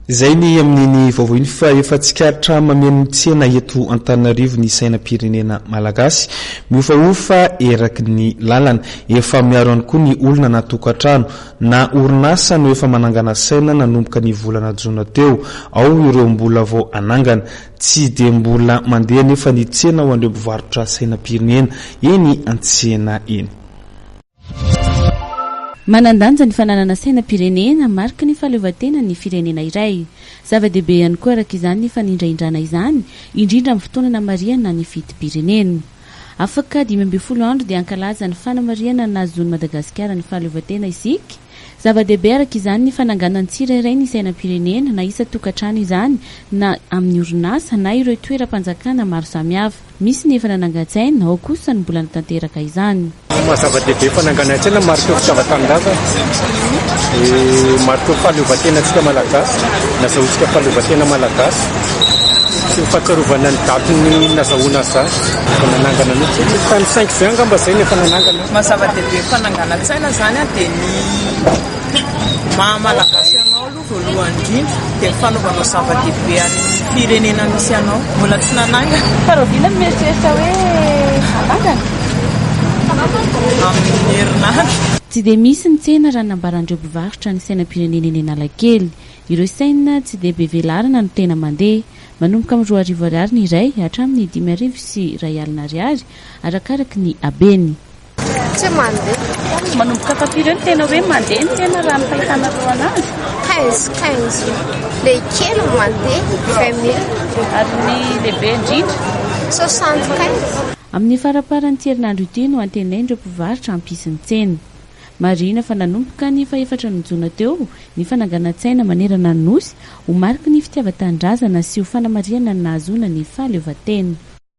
Izay ny amin'iny vaovao iny fa efa tsikaritra mameno ny tsena eto Antananarivo ny sainam-pirenena malagasy. Miofaofa eraky ny lalana. Efa miaro ihany koa ny olona na tokantrano na orinasa no efa manangana saina nanomboka ny volana jona teo. Ao ireo mbola vao hanangana. Tsy dia mbola mandeha anefa ny tsena ho an'ireo mpivarotra sainam-pirenena eny an-tsena eny. Manan-danja ny fananana sainam-pirenena, mariky ny fahaleovantenan'ny firenena iray. Zava-dehibe ihany koa araka izany ny fanindrahindrana izany, indrindra amin'ny fotoana namarihana ny fetim-pirenena. Afaka 15 andro dia hankalaza ny fanamarihana ny nahazoan'i Madagasikara ny fahaleovantena isika. Zava-dehibe araka izany ny fananganan'ny tsirairay ny sainam-pirenena, na isan-tokantrano izany, na amin'ny orinasa, na ireo toeram-panjakana maro samihafa. Misy ny efa nanangan-tsaina, ao kosa ny mbola hanatanteraka izany. Ny maha zava-dehibe fananganan-tsaina, mariky ny fitiavan-tanindrazana, mariky ny fahaleovantenantsika Malagasy, nazahoantsika fahaleovantena Malagasy sy ny fahatsiarovana ny datin'ny nazahoana azy izany. Efa nanangana mihitsy, tany cinq juin angamba izay no efa nanangana. Ny maha zava-dehibe fananganan-tsaina izany dia ny maha Malagasy anao aloha. Voalohany indrindra dia ny fanaovanao zava-dehibe any amin'ny firenena misy anao. Mbola tsy nanangana. Fa rahoviana no mieritreritra hoe hanangana? Amin'ny herinandro. Tsy dia misy ny tsena raha ny nambaran'ireo mpivarotra ny sainam-pirenena eny Analakely. Ireo saina tsy dia be velarana no tena mandeha. Manomboka amin'ny 2000 ariary ny iray hatramin'ny 5100 ariary arakaraky ny habeny. Tsy mandeha. Manomboka fafiry eo ny tena hoe mandeha ny tsena raha ny fahitanareo anazy? Quinze, quinze. Le kely no mandeha, vingt mille. Ary ny lehibe indrindra? Soixante quinze. Amin'ny faramparan'ity herinandro ity no antenain'ireo mpivarotra hampisy ny tsena. Marihina fa nanomboka ny fahefatra ny jona teo ny fananganan-tsaina manerana ny Nosy ho mariky ny fitiavan-tanindrazana sy ho fanamarihana ny nahazoana ny fahaleovantena.